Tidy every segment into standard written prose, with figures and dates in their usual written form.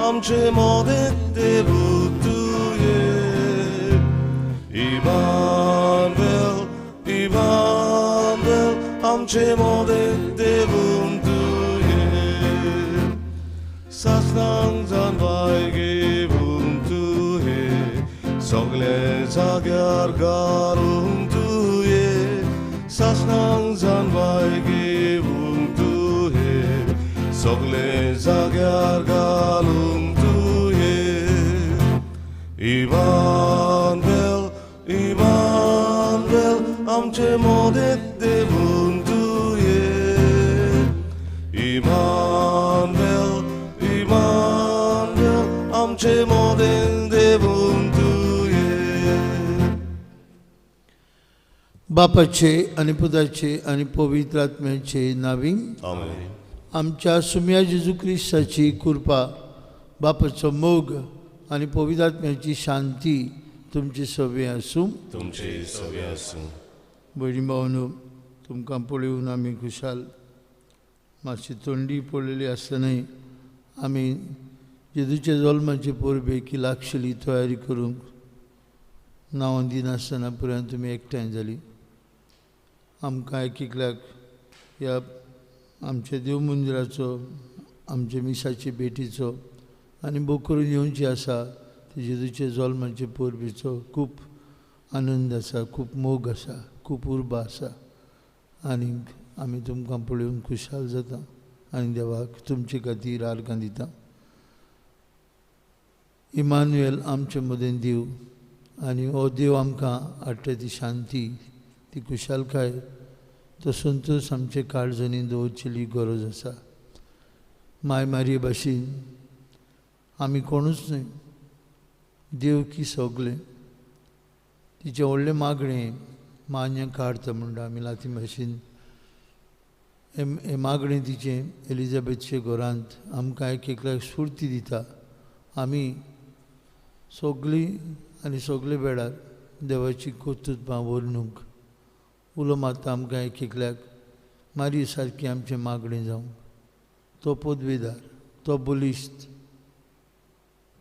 आमचे मोदें Devu Tuem. Emmanuel, Emmanuel, आमचे मोदें देवू तुये. सासणांक जानवाय घेवन तुये, सगळे जाग्यार घालून तुये. सासणांक जानवाय घेवन तुये, सगळे जाग्यार घालून तुये. इमानुएल, इमानुएल, आमचे मोदें देवून तुये. इमानुएल, इमानुएल, आमचे मोदें देवून तुये. बापाचे आनी पुताचे आनी पवित्र आत्म्याचे नावी. आमेन. आमच्या सुम्या जेजू क्रिस्ताची कृपा, बापाचो मोग आनी पवित्र आत्म्याची शांती तुमची सवे आसूं. तुमचे सवे आसूं. भयणी भावनो, तुमकां पळोवन आमी खुशाल. मातशी तोंडी पडलेली आसतनाय आमी जेजूच्या जल्माचे परबेक लागशिली तयारी करूंक नांवां दिनासतना पर्यंत तुमी एकठांय जाली. आमकां एक एकल्याक ह्या आमच्या देव मंदिराचो, आमच्या मिसाचे भेटीचो आनी भोव करून येवची आसा ती जेजूच्या जल्माचे परबेचो खूब आनंद आसा, खूब मोग आसा, खूब उर्बा आसा. आनीक आमी तुमकां पळोवन खुशाल जाता आनी देवाक तुमचे खातीर आर्गां दिता. इमानुएल आमचे मदें देव आनी हो देव आमकां हाडटा ती शांती, ती खुशालकाय, तो संतोश आमचे काळजांनी दवरचेली गरज आसा. माय मारये भाशेन आमी कोणूच न्हय, देव की सगलें. तिचें व्हडलें मागणें मान्य काडता म्हणटा आमी लातीं भाशेन. हें मागणें तिचें एलिजाबेथच्या घरांत आमकां एक एकल्याक स्फुर्ती दिता. आमी सगळीं आनी सगळे वेळार देवाची कर्तृत्वां वर्णूंक उलो मारता. आमकां एक एकल्याक मारी सारकें आमचें मागणें जावं. तो पदवेदार, तो बलिश्त,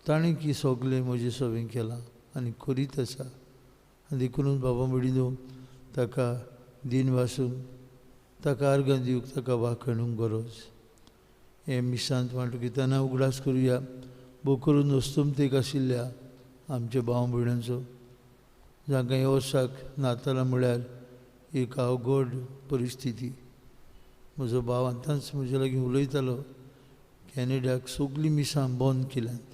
ताणें की सगळें म्हजें सवें केलां आनी करीत आसा. आनी देखूनच बाबा म्हणिल्लो ताका दिन वासून, ताका आर्गां दिवंक, ताका वाखणूंक गरज. हें मिसांत वांटो घेतना उगडास करुया भोव करून अस्तुमतेक आशिल्ल्या आमच्या भाव भयणांचो, जांकां ह्या वर्साक नातालां म्हळ्यार एक अवघड परिस्थिती. म्हजो भाव आतांच म्हजे लागीं उलयतालो, कॅनेडाक सगळीं मिसां बंद केल्यांत,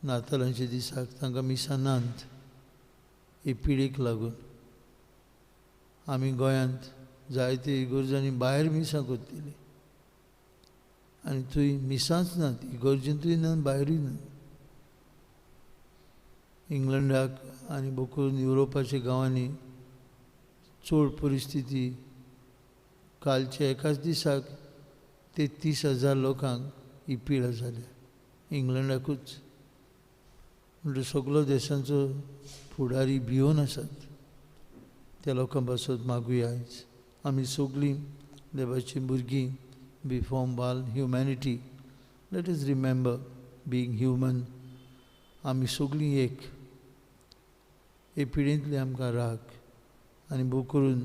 नातालांच्या दिसाक तांकां मिसां नात हे पिडेक लागून. आमी गोंयांत जायते इगर्जांनी भायर मिसां करतली आनी थंय मिसांच नात, इगर्जेंतूय ना, भायरूय ना. इंग्लंडाक आनी भोव करून युरोपाच्या गांवांनी चड परिस्थिती. कालच्या एकाच दिसाक 33,000 लोकांक ही पिडा जाल्या इंग्लंडाकूच. म्हणटा सगलो देशांचो फुडारी भियोन आसात. त्या लोकां पासत मागुया आयज आमी सगळीं देवाचीं भुरगीं. Before all humanity, let us remember being human. आमी सगळीं एक. हे पिळेंतली आमकां राग आनी भोव करून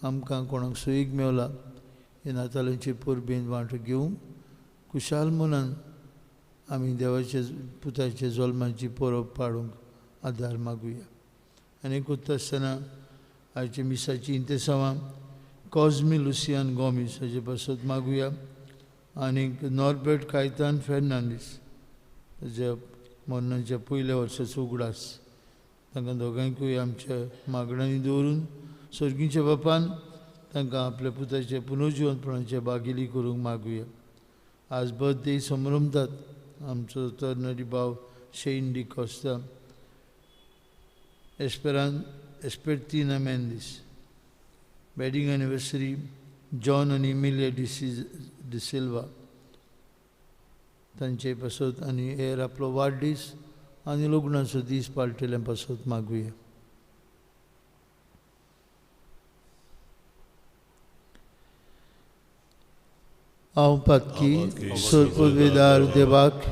आमकां कोणाक सोयीक मेवला हे नातालांचे परबेन वांटो घेवंक खुशाल मनान आमी देवाच्या पुताच्या जल्माची परब पाडूंक आदार मागुया. आनी करता आसतना आयच्या मिसाची इंतेसांवां कॉजमी लुसियान गोमीस हाजे पासत मागुया आनीक नॉर्बर्ट कायतान फेर्नांडीस ताच्या मरणाच्या पयल्या वर्साचो उगडास तांकां दोगांयकूय आमच्या मागण्यांनी दवरून सर्गीच्या बापान तांकां आपल्या पुताच्या पुनर्जिवनपणाच्या बागेली करूंक मागुया. आज बर्थडे संभ्रमतात आमचो तरणाटी भाव शेन डिकॉस्ता, एस्पेर्तिना मेंदीस, वेडिंग एनिवर्सरी जॉन आनी इमिलिया डिसिल्वा तांचे पासत आनी हेर आपलो वाडदीस आनी लग्नाचो दीस पाळटेल्या पासत मागुया. हांव पातकी सरपदवेदार देवाक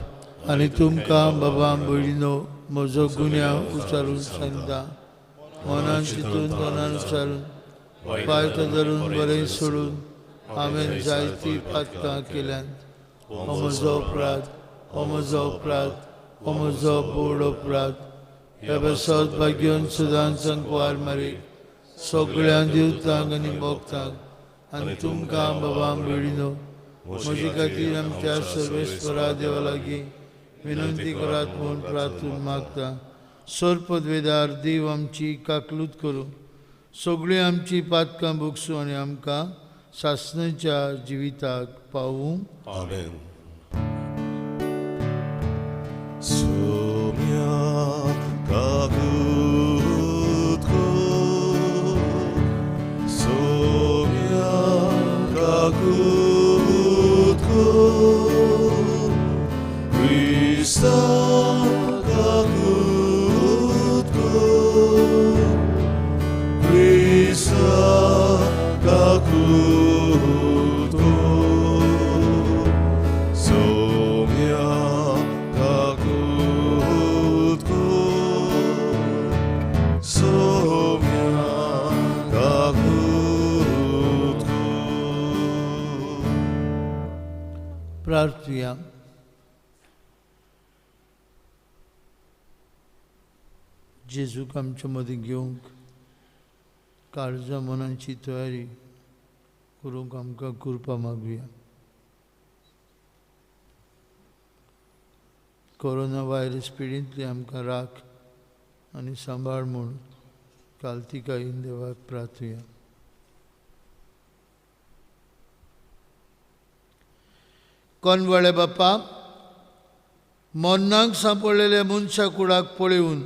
आनी तुमकां बाबा भयणीनो म्हजो गुन्यांव उचारून सांगता. मनान चिंतून मनान उचारून पांय धरून बरें सोडून हांवें जायतीं पातकां केल्यांत. हो म्हजो अपराध, हो म्हजो अपराध, हो म्हजो बोड अपराध. ह्या बसत भाग्योन सदांच संकवार मारी सगळ्या देवतांक आनी भक्तांक आनी तुमकां बाबा भयणीनो म्हजे खातीर आमच्या सर्वेस्परा देवा लागीं विनंती करात म्हूण प्रार्थून मागता. सर्पदवेदार देव आमची काकलूत करूं, सगळीं आमची पातकां भोगसूं आनी आमकां सासणाच्या जिविताक पावूं. आमेन. सोम्या काकूत कर, सोम्या काकूत कर, क्रिस्ता काकूत कर, क्रिस्ता काकूत कर, सोम्या काकूत कर, सोम्या काकूत कर. प्रार्थुया. जेजूक आमच्या मदीं घेवंक काळजा मनाची तयारी करूंक आमकां कृपा मागुया. कोरोना व्हायरस पिडींतली आमकां राख आनी सांबाळ म्हूण कालतिकायेन देवाक प्रार्थुया. कोनवळे बापा, मरणाक सांपडलेल्या मनशा कुडाक पळोवन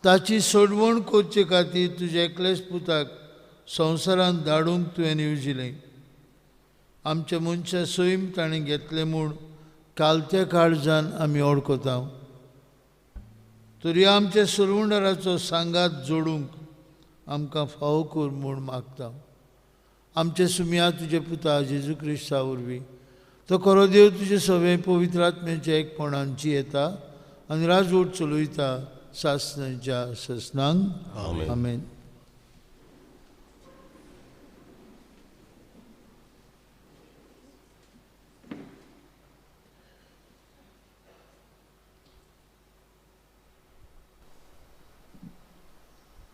ताची सोडवण करचे खातीर तुज्या एकलेच पुताक संवसारांत धाडूंक तुवें येवजिलें. आमच्या मनशा सैम ताणें घेतलें म्हूण कालत्या काळजान आमी वळखता. तरी आमच्या सोडवणदाराचो सांगात जोडूंक आमकां फावो कर म्हूण मागता. आमच्या सुमया तुज्या पुता जेजू क्रिस्ता वरवीं तो खरो देव तुजे सगळें पवित्र आत्म्याच्या एकपणान जियेता आनी राजवट चलयता सासणाच्या ससनांक. आमेन.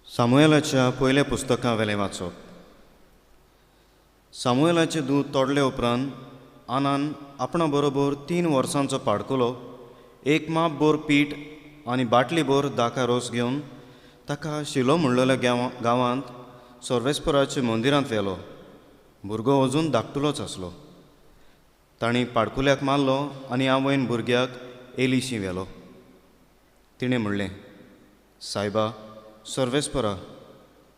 सामुएलाच्या पयल्या पुस्तका वेलें वाचप. सामुएलाचें दूद तोडले उपरांत आनान आपणा बरोबर 3 वर्सांचो पाडकुलो, 1 माप बोर पीठ आनी बाटली भर दाका रोस घेवन ताका शिलो म्हणलेल्या गांवांत सर्वेस्पराच्या मंदिरांत व्हेलो. भुरगो अजून धाकटुलोच आसलो. तांणी पाडकुल्याक मारलो आनी आवयन भुरग्याक एलिशी व्हेलो. तिणें म्हणलें, सायबा, सर्वेस्परा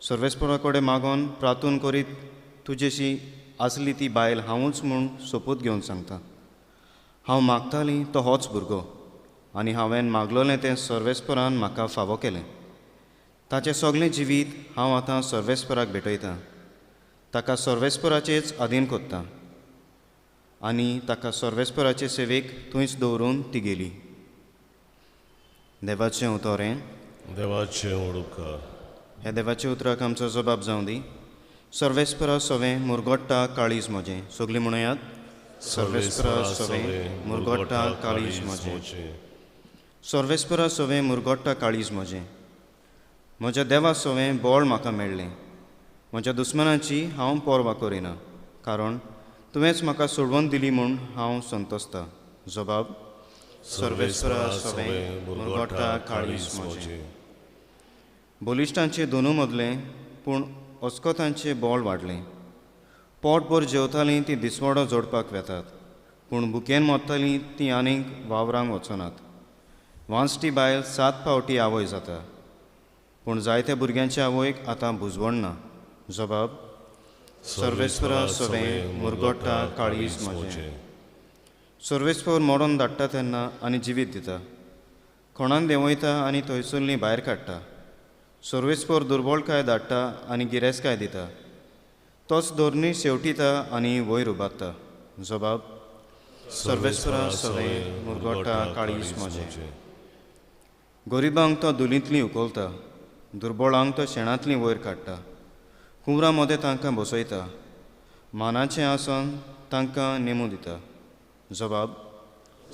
सर्वेस्परा कडेन मागोन प्रार्थून करीत तुजेशी आसली ती बायल हांवूच म्हूण सोपूत घेवन सांगता. हांव मागतालीं तो होच भुरगो आनी हांवें मागलोलें तें सर्वेस्परान म्हाका फावो केलें. ताचें सगळें जिवीत हांव आतां सर्वेस्पराक भेटयतां. ताका सर्वेस्पराचेच आदीन कोत्ता आनी ताका सर्वेस्पराचे सेवेक थंयच दवरून ती गेली. देवाचें उतर हें. देवाचें उपकार. ह्या देवाच्या उतराक आमचो जबाब जावं दी. सर्वेस्परा सवें मुरगोट्टा काळीज म्हजें. सगळीं म्हणयात, सर्वेस्परा सवें मुरगोट्टा काळीज म्हजें. सर्वेस्परा सवें मुरगोट्टा काळीज म्हजें. म्हज्या देवा सवें बळ म्हाका मेळ्ळें. म्हज्या दुस्मनाची हांव पर्वा करिना, कारण तुवेंच म्हाका सोडवून दिली म्हूण हांव संतोसता. जबाब, सर्वेस्परा सवें मुरगोट्टा काळीज म्हजें. बलिश्टांचे दोनू मदलें पूण अस्कतांचें बळ वाडलें. पोटभर जेवतालीं तीं दिसवाडो जोडपाक वेतात, पूण भुकेन मरतालीं तीं आनीक वावरांक वचनात. वांसटी बायल 7 फावटी आवय जाता, पूण जायत्या भुरग्यांच्या आवयक आतां बुजवण ना. जबाब, सर्वेस्परा सवें मुरगोट्टा काळीज म्हजें. सर्वेस्पर मरण धाडटा तेन्ना आनी जिवीत दिता, कोणान देंवयता आनी थंयसरलीं भायर काडटा. सर्वेस्पर दुर्बळकाय धाडटा आनी गिरेस्तकाय दिता, तोच धोरणी शेवटिता आनी वयर उबारता. जबाब, सर्वेस्परा सवें मुरगोटा काळीज म्हजें. गरिबांक तो दुलींतली उखलता, दुर्बळांक तो शेणांतली वयर काडटा, कुंवरां मदें तांकां बसयता, मानाचें आसन तांकां नेमू दिता. जबाब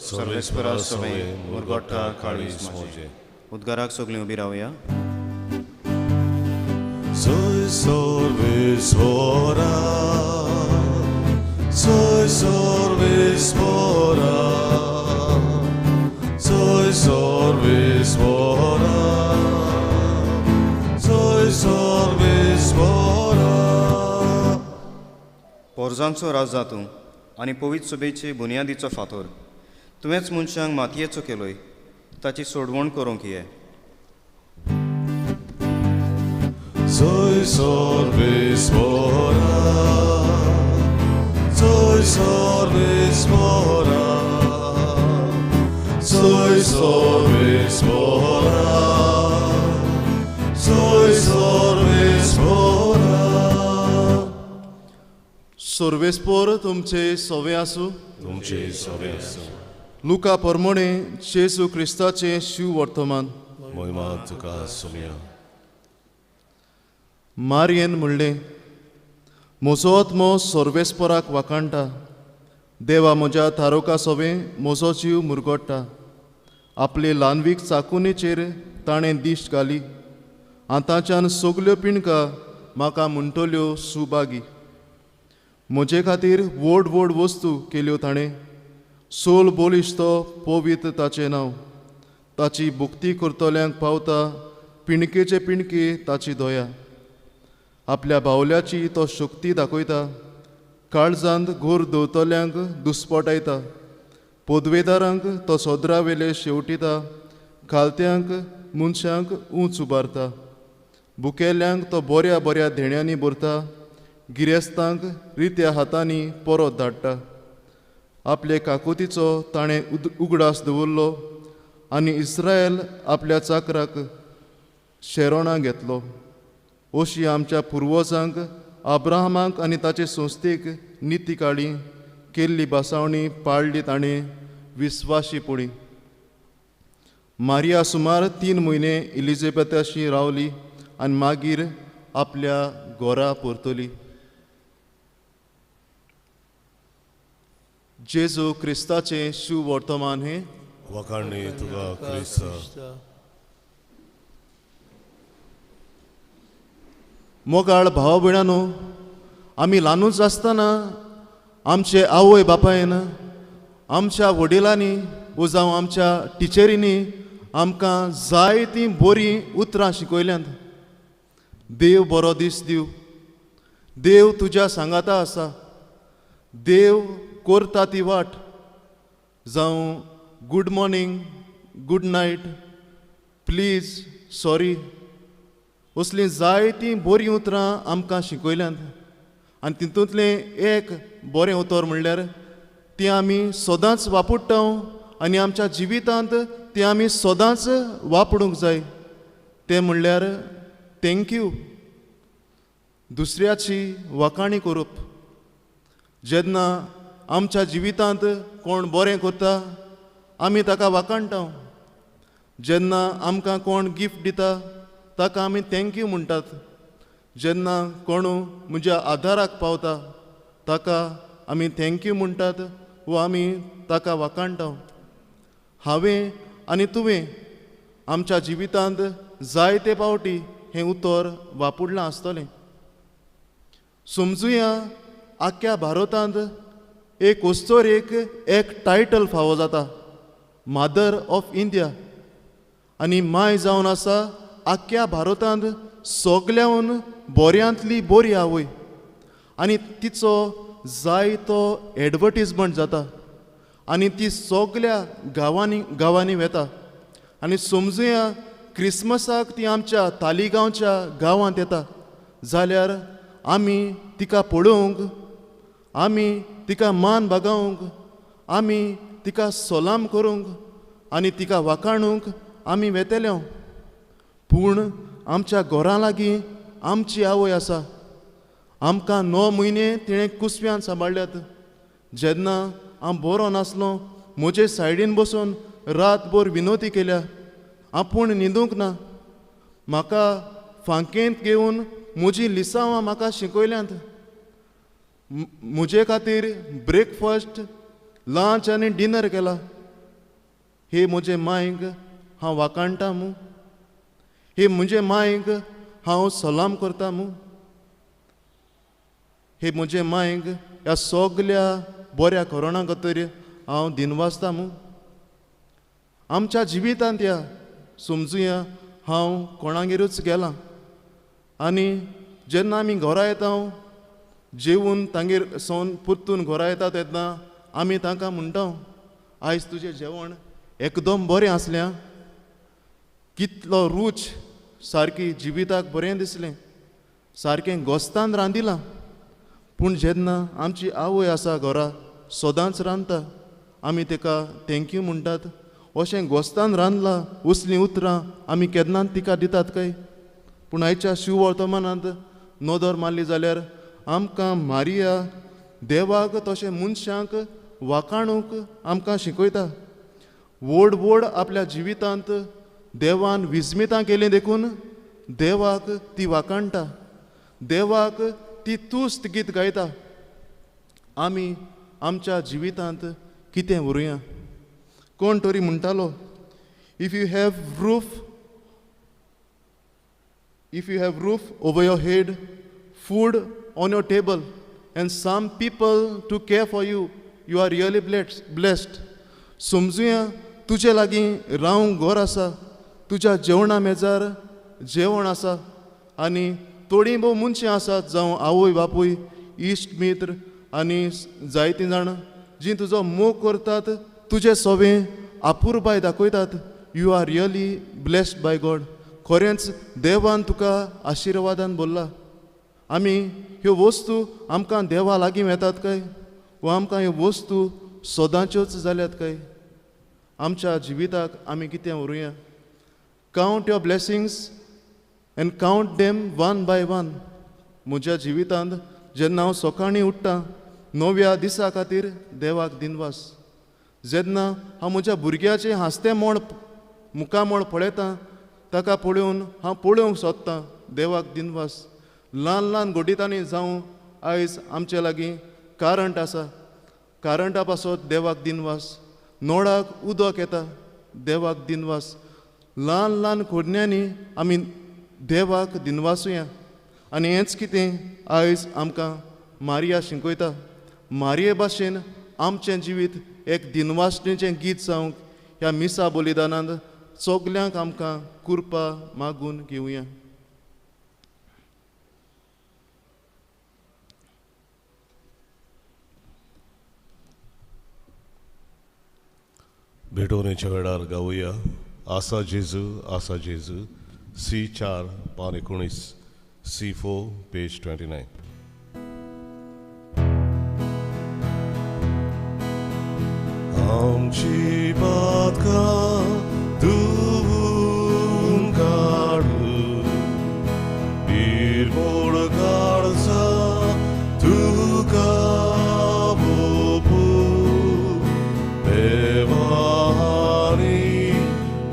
सर्वेस्परा सवें मुरगोटा काळीज म्हजें. उद्गाराक सगळीं उबी रावया. Soy सर्वेस्परा, soy सर्वेस्परा, soy सर्वेस्परा, soy सर्वेस्परा. पोरजांचो राजा तूं आनी पवित्र सभेचे बुन्यादीचो फातोर, तुवेंच मनशांक मातयेचो केलोय, ताची सोडवण करूंक ये. Soy सर्वेस्परा, soy सर्वेस्परा, soy सर्वेस्परा, soy सर्वेस्परा. सर्वेस्पोर तुमचे सवे आसूं. तुमचे सवे आसूं. लुका परमणे जेजू क्रिस्ताचें शिव वर्तमान. मोहिमा तुका सोम्या. मारयेन म्हणलें, म्हजो आत्मो सर्वेस्पराक वाखाणटा, देवा म्हज्या थारोका सवें म्हजो जीव मुरगोडटा. आपले ल्हानवीक चाकुनीचेर ताणें दिश्ट घाली, आतांच्यान सगल्यो पिणका म्हाका म्हणटल्यो सुबागी. म्हजे खातीर व्हड व्हड वस्तू केल्यो ताणें, सोल बोलिश तो पवित्र ताचें नांव. ताची भक्ती करतल्यांक पावता पिणकेचे पिणके ताची दया. आपल्या बावल्याची तो शक्ती दाखयता, काळजांत घोर दवरतल्यांक दुस्पटायता. पदवेदारांक तो सोदरावेले शेवटिता, खालत्यांक मनशांक उंच उबारता. भुकेल्ल्यांक तो बऱ्या बऱ्या धेण्यांनी भरता, गिरेस्तांक रित्या हातांनी परत धाडटा. आपले काकुतीचो ताणें उगडास दवरलो आनी इस्रायल आपल्या चाकराक शेरोणां घेतलो. अशी आमच्या पुर्वजांक अब्राहमाक आनी ताचे संस्थेक निती काळी केल्ली भासावणी पाळली ताणें विस्वाशी पुणी. मारिया सुमार 3 म्हयने इलिझाबेथाशी रावली आनी मागीर आपल्या घरा परतली. जेजू क्रिस्ताचें शिव वर्तमान हें. वखाणी तुका क्रिस्ता. मोगाळ भाव भयणानो, आमी ल्हानूच आसतना आमचे आवय बापायन, आमच्या वडिलांनी वो जावं आमच्या टिचरींनी आमकां जायतीं बरीं उतरां शिकयल्यांत. देव बरो दीस दिवं, देव तुज्या सांगाता आसा, देव करता ती वाट, जावं good morning, good night, please, sorry, असलीं जायतीं बरीं उतरां आमकां शिकयल्यांत. आनी तितूंतलें एक बरें उतर म्हणल्यार तीं आमी सदांच वापरता आनी आमच्या जिवितांत तीं आमी सदांच वापरूंक जाय. तें म्हणल्यार thank you. दुसऱ्याची वाखाणी करप. जेन्ना आमच्या जिवितांत कोण बरें करता आमी ताका वाखाणटा. जेन्ना आमकां कोण गिफ्ट दिता ताका आमी thank you म्हणटात. जेन्ना कोणू म्हज्या आदाराक पावता ताका आमी thank you म्हणटात वो आमी ताका वाखाणटा. हांवें आनी तुवें आमच्या जिवितांत जायते पावटी हें उतर वापरलां आसतलें. समजुया आख्ख्या भारतांत एक अस्तोरेक एक टायटल फावो जाता, मदर ऑफ इंडिया. आनी माय जावन आसा आख्ख्या भारतांत सगल्यावन बऱ्यांतली बरी आवय. आनी तिचो जायतो एडवर्टीजमेंट जाता आनी ती सगल्या गांवांनी गांवांनी वेता. आनी समजुया क्रिसमसाक ती आमच्या तालिगांवच्या गांवांत येता जाल्यार आमी तिका पळोवंक, आमी तिका मान बागावंक, आमी तिका सलाम करूंक आनी तिका वाखाणूंक आमी वेतले. पूण आमच्या घरां लागीं आमची आवय आसा. आमकां 9 म्हयने तिणें कुसव्यान सांबाळ्ळ्यात. जेन्ना हांव बरो नासलो, म्हजे सायडीन बसून रातभर विनोती केल्या, आपूण न्हिदूंक ना, म्हाका फांकेंत घेवन म्हजी लिसांवां म्हाका शिकयल्यांत, म्हजे खातीर ब्रेकफास्ट, लंच आनी डिनर केला. हे म्हजे मांयक हांव वाखाणटा मू, हे म्हजे मांयक हांव सलाम करता मू, हे म्हजे मांयक ह्या सगल्या बऱ्या कोरोना खातीर हांव दिनवासता मू. आमच्या जिवितांत ह्या समजुया हांव कोणागेरूच गेलां आनी जेन्ना आमी घरा येता जेवन तांगेर सोन परतून घरा येता तेन्ना आमी तांकां म्हणटा, आयज तुजें जेवण एकदम बरें आसलें, कितलो रूच, सारकी जिविताक बरें दिसलें, सारकें गोस्तान रांदिलां. पूण जेन्ना आमची आवय आसा घरा सदांच रांदता, आमी ताका thank you म्हणटात. अशें गोस्तान रांदलां उसलीं उतरां आमी केन्नाच तिका दितात काय? पूण आयच्या शिववर्तमानांत नदर मारली जाल्यार आमकां मारिया देवाक तशें मनशांक वाखाणूंक आमकां शिकयता. व्हड व्हड आपल्या जिवितांत देवान विस्मितां केलीं देखून देवाक ती वाखाणटा, देवाक ती तुस्त गीत गायता. आमी आमच्या जिवितांत कितें व्हरूया? कोण तरी म्हणटालो, if you have roof over your head, food on your table and some people to care for you, you are really blessed. समजुया तुजे लागीं रावंक घर आसा, तुज्या जेवणा मेजार जेवण आसा आनी थोडीं भोव मनशां आसात, जावं आवय बापूय, इश्ट मित्र आनी जायतीं जाणां जीं तुजो मोग करतात, तुजे सोवें आपुरबाय दाखयतात. You are really blessed by God. खरेंच देवान तुका आशिर्वादान भरला. आमी ह्यो वस्तू आमकां देवा लागीं वेतात काय वा आमकां ह्यो वस्तू सदांच्योच जाल्यात काय? आमच्या जिविताक आमी कितें व्हरूया? Count your blessings and count them one by one. म्हज्या जिवितांत जेन्ना हांव सकाळीं उठ्ठा नव्या दिसा खातीर देवाक दिनवास, जेन्ना हांव म्हज्या भुरग्याचें हांसतें मोळ मुखामळ पळयतां ताका पळोवन हांव पळोवंक सोदतां, देवाक दिनवास. ल्हान ल्हान घडितांनी जावं आयज आमचे लागीं करंट आसा, करंटा पासत देवाक दिनवास. नळाक उदक येता, देवाक दिनवास. ल्हान ल्हान खोडण्यांनी आमी देवाक दिनवासुया. आनी हेंच कितें आयज आमकां मारिया शिकयता. मारिये भाशेन आमचें जिवीत एक दिनवासणेचें गीत जावंक ह्या मिसा बलिदानांत सगल्यांक आमकां कृपा मागून घेवया. भेटवणेच्या वेळार गावया आसा जेजू आसा जेजू, सी 4 पान 19, सी 4 पेज 29. आमची पातकां धुवून काडू, निर्मूळ काळजा तुका ओंपू, देवा आनी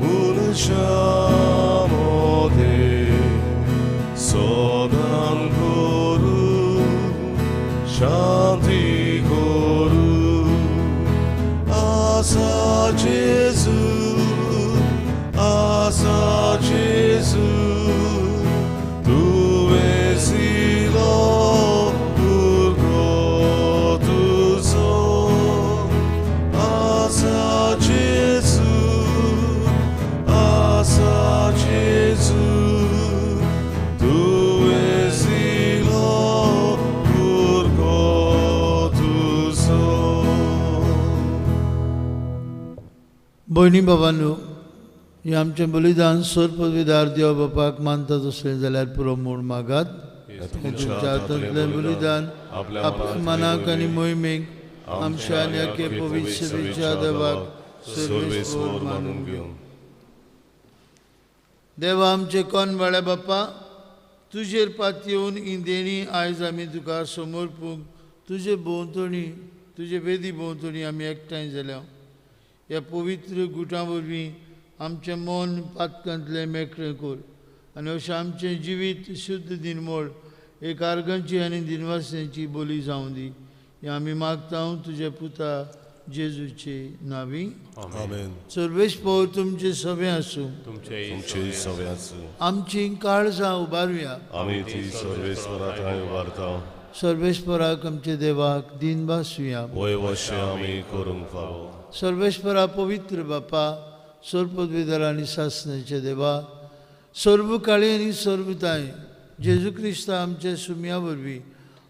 मनशां मदें सदां करूं शांती करूं. आसा जेजू, आसा जेजू, तुवें दिलो भुरगो तुजो. आसा जेजू, आसा जेजू, तुवें दिलो भुरगो तुजो. भयणी बाबांनो, हें आमचें बलिदान सोर पदवीदार देव बापाक मानता तसलें जाल्यार पुरो म्हूण मागात. तुमच्या हातांतलें बलिदान आपल्या मनाक आनी मोहिमेक आमच्या आनी अख्खे पवित्र सेवेच्या देवाक सर्वेस्पर मानून घेवं. देवा आमचे कोण बाळ्या बापा, तुजेर पातयेवन ही देणी आयज आमी तुका समर्पूंक तुजे भोंवतणी तुजे वेदी भोंवतणी आमी एकठांय जाल्या. ह्या पवित्र गुटां वरवीं आमचें मन पातकांतलें मेकळें कर आनी अशें आमचें जिवीत शुद्ध दिनमोळ एक आर्गांची आनी दिनवासांची बोली जावं दी. हें आमी मागता तुज्या पुता जेजूचे नांवी. आमेन. सर्वेस्पर तुमचे सवे आसूं. तुमचे सवे आसूं. आमची काळजां उबारुया. आमी ती सर्वेस्परा थंय उबारता. सर्वेस्पराक आमच्या देवाक दिन भासुया. वय वशें आमी करूंक फावो. सर्वेस्परा पवित्र बापा, सर्वपदवीधर आनी सासणाचे देवा, सर्व काळी आनी सर्वताय जेजू क्रिस्ता आमच्या सुम्या वरवीं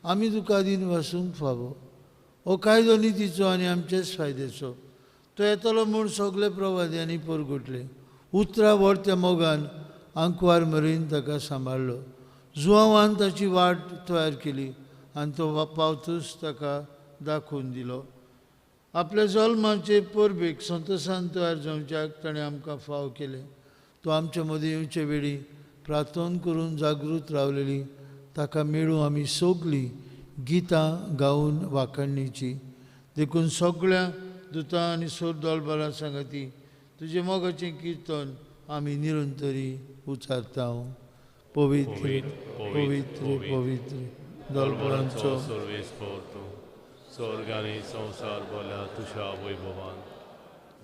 आमी तुका दिन वासूंक फावो. हो कायदो नितीचो आनी आमचेच फायद्याचो. तो येतलो म्हूण सगळे प्रवाद्यांनी परगटले. उतरां व्हरत्या मोगान आंकवार मरेन ताका सांबाळ्ळो. जुवांवान ताची वाट तयार केली आनी तो पावतूच ताका दाखोवन दिलो. आपल्या जल्माचे परबेक संतोशान तयार जावच्याक ताणें आमकां फाव केलें. तो आमच्या मदीं येवचे वेळी प्रार्थना करून जागृत रावलेली ताका मेळूं आमी सगळीं गितां गावन वाखाणणीची. देखून सगळ्या दुतां आनी सोर दळबरां सांगाती तुजें मोगाचें किर्तन आमी निरंतरी उचारता. पवित्र पवित्र पवित्र दळबरांचो स्वर्ग आनी संवसार भरला तुज्या वैभवान.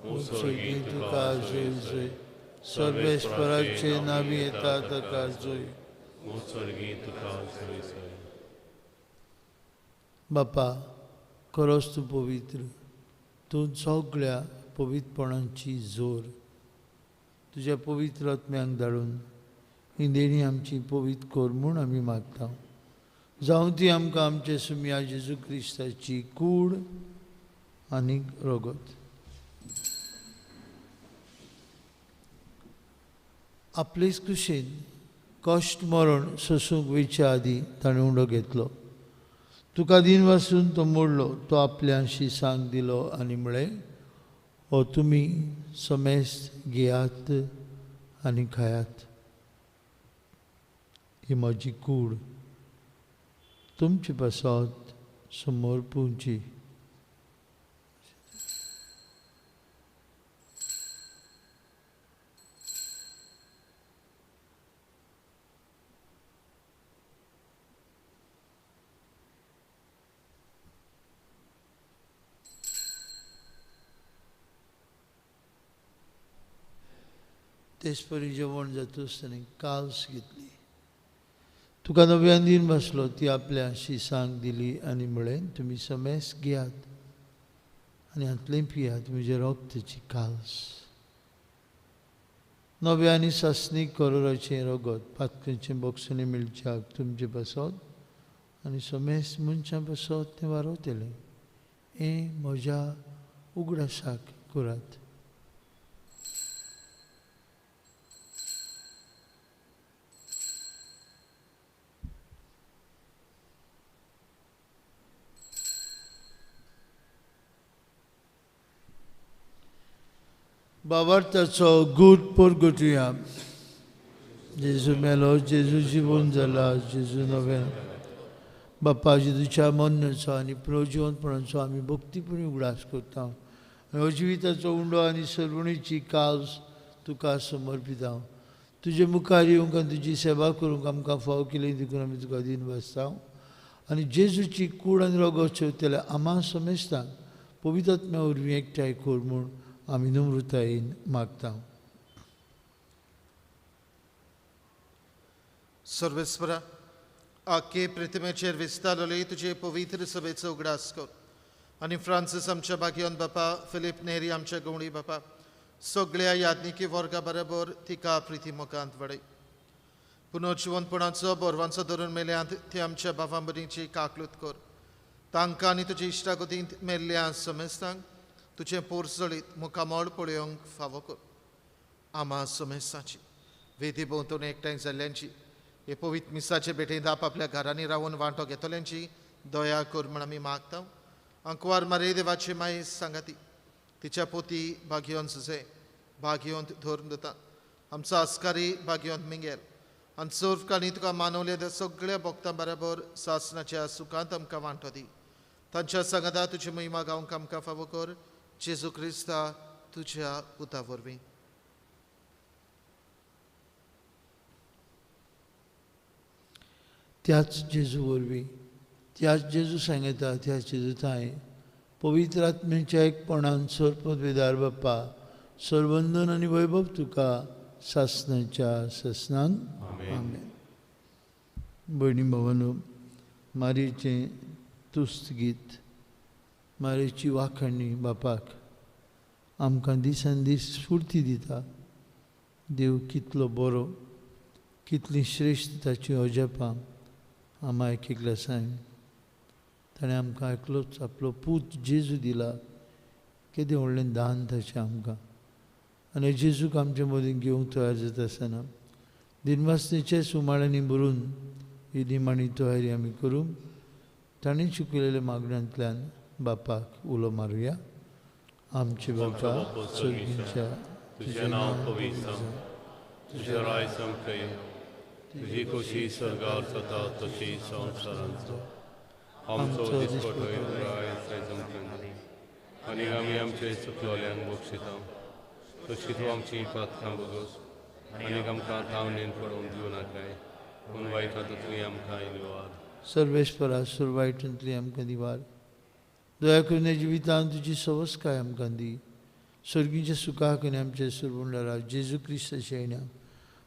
तुका जय जय. सर्वेस्पराचे नांवी येता ताका जय. स्वर्गी तुका जय जय. बापा, खरोच तूं पवित्र, तूं सगळ्या पवित्रपणाची जोर. तुज्या पवित्र आत्म्यांक धाडून ही देणी आमची पवित्र कर म्हूण आमी मागता. जावं ती आमकां आमचे सुम्या जेजू क्रिस्ताची कूड आनी रगत. आपलेच कुशीन कश्ट मरण सोसूंक वयच्या आदीं ताणें उंडो घेतलो. तुका दिन वासून तो मोडलो. तो आपल्या शिसांक दिलो आनी म्हळें, हो तुमी समेस्त घेयात आनी खायात. ही म्हजी कूड तुमचे पासत समर्पूंची. तेचपरी जेवण जातूच ताणें काल्स घेतली. तुका नव्यान दिन बसलो. ती आपल्या शिसांक दिली आनी म्हळें, तुमी समेस घेयात आनी हातलें पियात म्हजें रगताची काल्स. नव्या आनी सासणीक करोराचें रगत पातकांचें बोगसणें मेळच्याक तुमचे पासत आनी समेस मनशां पासत तें वारवतलें. हें म्हज्या उगडासाक करात. बाबार्थाचो गूट परगटुया. जेजू मेलो, जेजू जिवन जाला, जेजू नवें. बापा, जेजूच्या मरणाचो आनी पुनर्जिवनपणाचो आमी भक्तीपणी उगडास करता आनी हो जिविताचो उंडो आनी सर्वणीची काल्स तुका समर्पिता. तुजे मुखार येवंक आनी तुजी सेवा करूंक आमकां फाव केली देखून आमी तुका दिन वाचता. आनी जेजूची कूड आनी रगत शेवतल्या आमा समेस्तांक पवित्र आत्म्या वरवीं एकठांय कर म्हूण आमी नम्रतायेन मागता. सर्वेस्परा, आखे प्रतिमेचेर विस्तारले तुजे पवित्र सभेचो उगडास कर आनी फ्रांसीस आमच्या भाग्योन बापा, फिलीप नेरी आमच्या गवळी बापा, सगळ्या यादनिकी वर्गा बरोबर तिका प्रिती मुखांत वाडय. पुनर्जिवनपणाचो बोरवांचो धरून मेल्यांत ती आमच्या बाबां भयणीची काकलूत कर. तांकां आनी तुजे इश्टागतींत मेल्ल्या समेस्तांक तुजें पोरसळीत मुखामळ पळोवंक फावो कर. आमा समेस्तांची वेदी भोंवतणी एकठांय जाल्ल्यांची, हे पवित्र मिसाचे भेटेंत आपआपल्या घरांनी रावन वांटो घेतल्यांची दया कर म्हूण आमी मागता. आंकवार मारे देवाची माई सांगाती तिच्या पोती भाग्योन सुसे भाग्योंत धरून दिता आमचो आस्कारी भाग्योंत मिंगेल आनी सर्व काणी तुका मानवले त्या सगळ्या भक्तां बरोबर सासणाच्या सुखांत आमकां वांटो दी. तांच्या सांगाता तुजी महिमा गावंक आमकां फावो कर, जेजू क्रिस्ता तुज्या पुता वरवीं. त्याच जेजू वरवीं, त्याच जेजू सांगता, त्याच जेजू थांय पवित्र आत्म्याच्या एकपणान सर्पवेदार बाप्पा सर्वंदन आनी वैभव तुका सासनाच्या सासनान. आमेन. भयणी भावानो, मारयेचें तुस्त गीत, मारयेची वाखाणी बापाक आमकां दिसान दीस स्फूर्ती दिता. देव कितलो बरो, कितली श्रेश्ठ ताची अजापां आमा एक एकल्या सायन. ताणें आमकां एकलोच आपलो पूत जेजू दिला, केदें व्हडलें दान ताचें आमकां. आनी जेजूक आमचे मदीं घेवंक तयार जाता आसतना दिनवासनेच्या सुमाळ्यांनी भरून ही निमाणी तयारी आमी करूंक ताणें शिकयलेल्या मागण्यांतल्यान बापाक उलो मारुया. आमचे बापा सर्गीच्या, तुझें नांव पवित्र जावं, तुजें राज आमकां येवं, तुजी खोशी सर्गार जाता तशी संवसारांत जावं. आमचो दिसपटो आयज आमकां दी, आनी आमी आमचे चुकलोल्यांक बक्षिता तशी तूं आमची पातकां बगोस, आनी आमकां तावणेन पडोवंक दिवं नाकाय, पूण वायटांतली आमकां निवार. सर्वेस्परा सुरवायटांतली आमकां निवार. दया करून जिवितांत तुजी सवस्काय आमकां दी. सर्गीच्या सुखाक आनी आमचे सुरबुंडारा जेजू क्रिस्ताच्या येण्या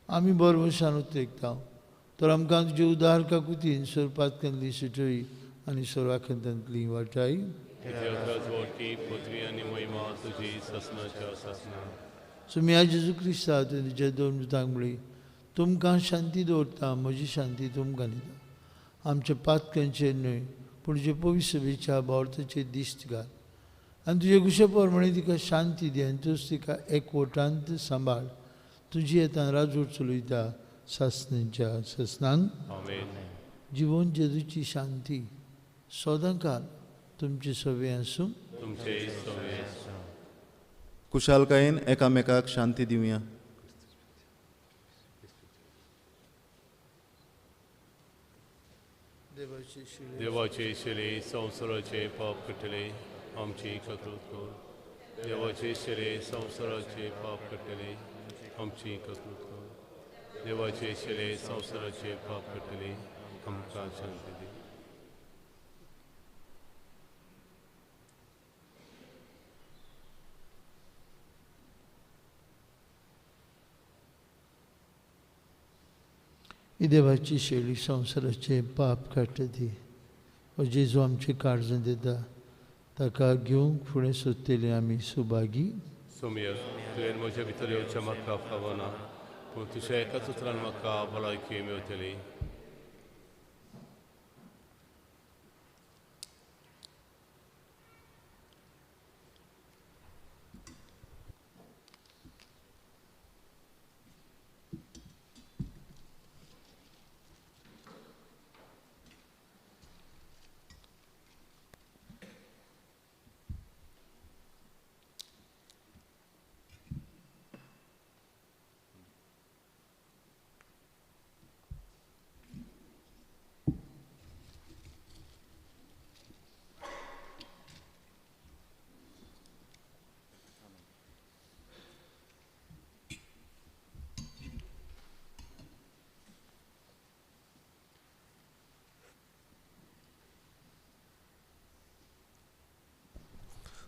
आमी बरवशान उतरेकता, तर आमकां तुजे उदार काकुतीन सोरपातकांतली सुटोई आनी सोराखंतांतली वाटाय. सुम्या जेजू क्रिस्ता तुवें तुज्या दोन दुतांक म्हळी, तुमकां शांती दवरता, म्हजी शांती तुमकां दिता. आमच्या पातकांचेर न्हय पूण तुजे पवित्र सभेच्या भावार्थाचेर दिश्ट घाल आनी तुजे गुशे प्रमाणे तिका शांती दी आनी तूंच तिका एकवटांत सांबाळ. तुजी येतान राजवट चलयता सासणाच्या सासणांक. जिवन जेजूची शांती सदांकाल तुमचे सवे आसूं. कुशालकायेन एकामेकाक शांती दिवया. देवाचे शिले संवसाराचे पाप कटले आमची ककृत कर. देवाचे शिले संवसाराचे पाप कटले आमची ककृत कर. देवाचे शिले संवसाराचे पाप कटले आमकां शांती दी. ही देवाची शैली संवसाराचे पाप काडटा ती हो जेजू आमचे काळजांत दिता, ताका घेवंक फुडें सोदतले आमी सुभागी. सोम्या, तुवें म्हज्या भितर येवचें म्हाका फावना, पूण तुज्या एकाच उतरान म्हाका भलायकी मेळटली.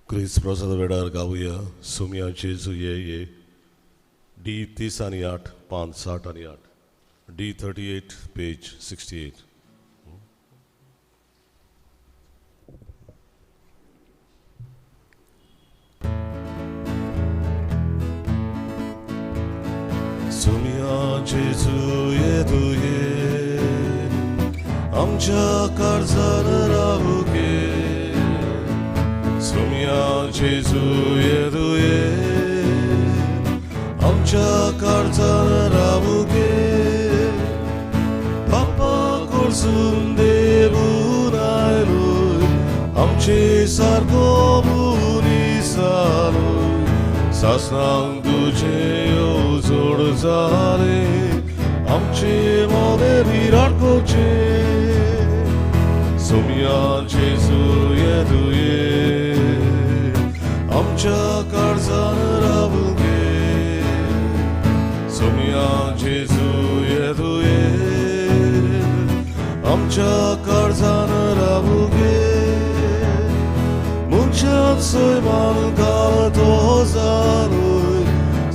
क्रिस्त प्रसाद वेळार गावया सुम्या जेजू ये ये डी 30 आनी 8 5 60 आनी 8 डी 38 पेज 68. सुम्या जेजू ये तुये आमच्या काळजार रावूं गे. सुम्या जेजू ये तुये आमच्या काळजार रावूं गे. बापा कडसून देवून आयलो आमचे सारको मनीस जालो. सासणांक तुजें जोड जालें आमचे मोदें विराट करचें. सोमया जेजू ये तुये आमच्या काळजान रावूंक गे. सोमया जेजू ये तुये आमच्या काळजान रावूंक गे. मनशान सैमान काल तो जालोय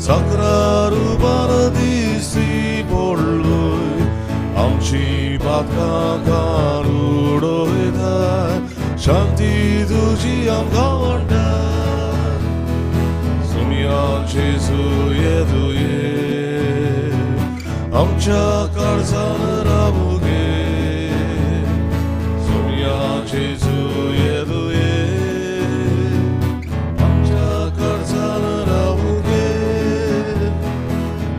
सकरा रुपान दिसती पडलोय आमची पातकां काडून उडयताय शांती तुजी आमकां वांट्टाय. सोमया जेजू ये तुये आमच्या काळजान रावूंक गे. सोमया जेजू ये तुये आमच्या काळजान रावूंक गे.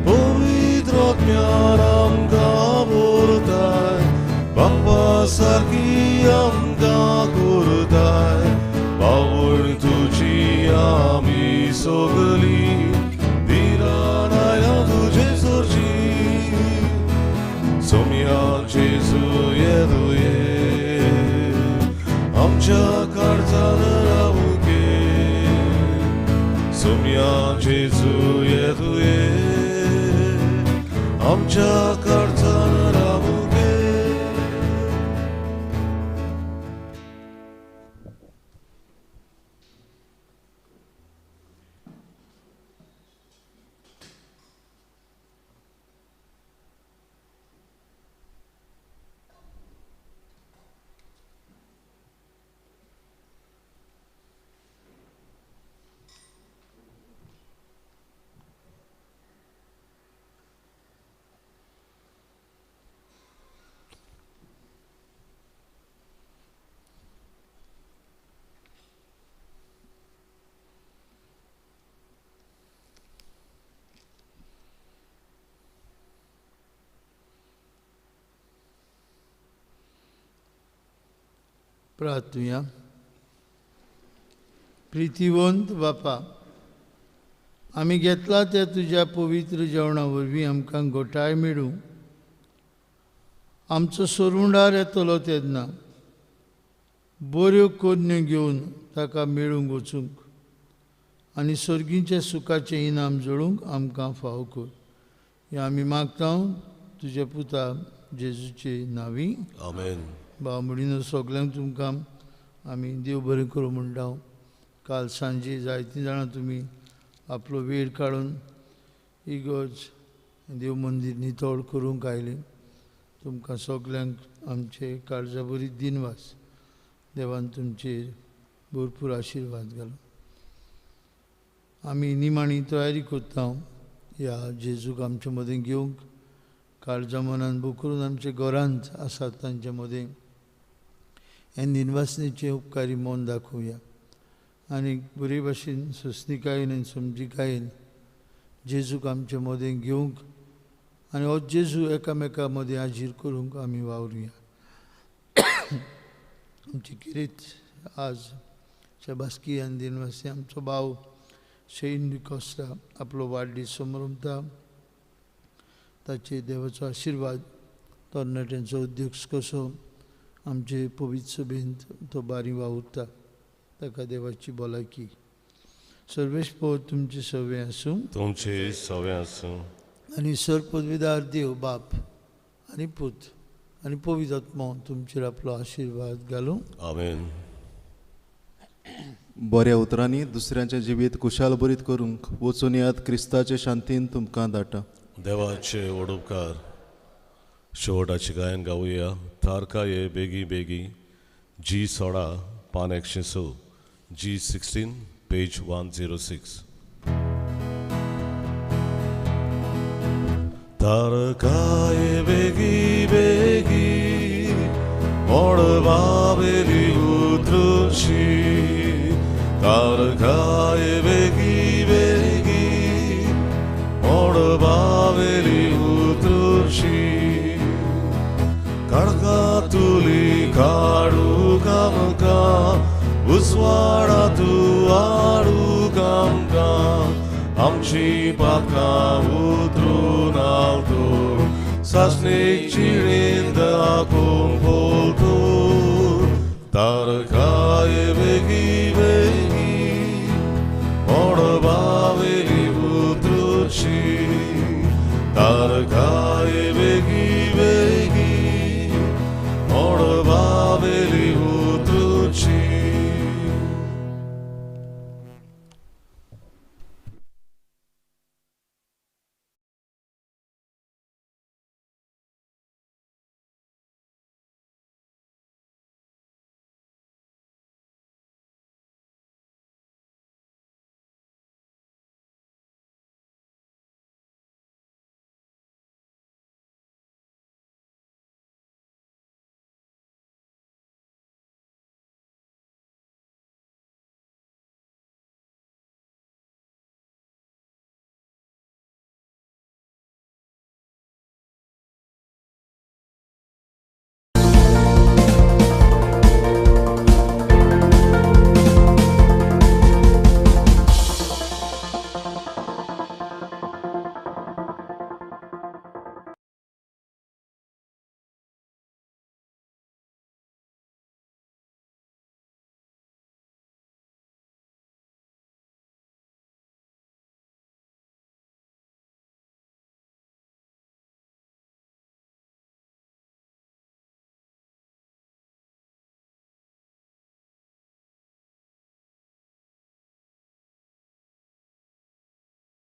पवित्र आत्म्यान आमकां व्हरताय बाप्पा सारकी आमकां करताय पावण तुजी आमी सगली धिरान आयल्या तुजे सरची. सोमया जेजू ये तुये आमच्या काळजान रावूंक गे. सोमया जेजू ये तुये आमच्या काळजान रावूंक गे. प्रार्थुया. प्रितीवंत बापा, आमी घेतला त्या तुज्या पवित्र जेवणा वरवीं आमकां गोठाय मेळूं. आमचो सोरुंडार येतलो तेन्ना बऱ्यो कोरण्यो घेवन ताका मेळूंक वचूंक आनी सर्गींच्या सुखाचें इनाम जोडूंक आमकां फावो कर. हें आमी मागता तुज्या पुता जेजूचे नांवी. आमेन. भाव भयणीनो, सगल्यांक तुमकां आमी देव बरें करूं म्हणटा. काल सांजे जायतीं जाणां तुमी आपलो वेळ काडून इगर्ज देव मंदीर नितळ करूंक आयलीं. तुमकां सगल्यांक आमचे काळजा बरी दिनवास. देवान तुमचेर भरपूर आशिर्वाद घालो. आमी निमाणी तयारी करता ह्या जेजूक आमचे मदें घेवंक. काळजा मनान बोकरून आमचे घरांत आसात तांचे मदें हे निवासनेचें उपकारी मन दाखोवया आनी बरे भाशेन सोंसणिकायेन आनी समजिकायेन जेजूक आमचे मदें घेवंक आनी हो जेजू एकामेका मदें हाजीर करूंक आमी वावरुया. आमची किरीत आज शाबासकी आनी दिनवासी आमचो भाव शेन डिकोस्ता आपलो वाडदीस समरमता. ताचे देवाचो आशिर्वाद तरणाट्यांचो अध्यक्ष कसो आमचे पवित्र सभेंत तो बारी वावुरता. ताका देवाची भलायकी. सर्वेस्पर तुमचे सवे आसूं. तुमचे सवे आसूं. आनी सर पदवीदार देव बाप आनी पूत आनी पवित्र आत्मो तुमचेर आपलो आशिर्वाद घालूं. आमेन. बऱ्या उतरांनी दुसऱ्यांचें जिवीत कुशाल बरीत करूंक वचून याद क्रिस्ताचे शांतीन तुमकां धाडटा. देवाचे वडोपकार. शेवटाचें गायन गावया. तारका ये बेगी बेगी जी 16 पान 106 जी 16 पेज 106. तारका ये बेगी बेगी मळबावेली उतरुशी. तारका ये बेगी बेगी मळबावेली उतरुशी. काडका तुली काडू कामकां उजवाडा तूं हाडू कामकां आमची पातकां उतरून आलतूर सासणीक जिणेंत दाखोवंक पोलतूर. Tarkaye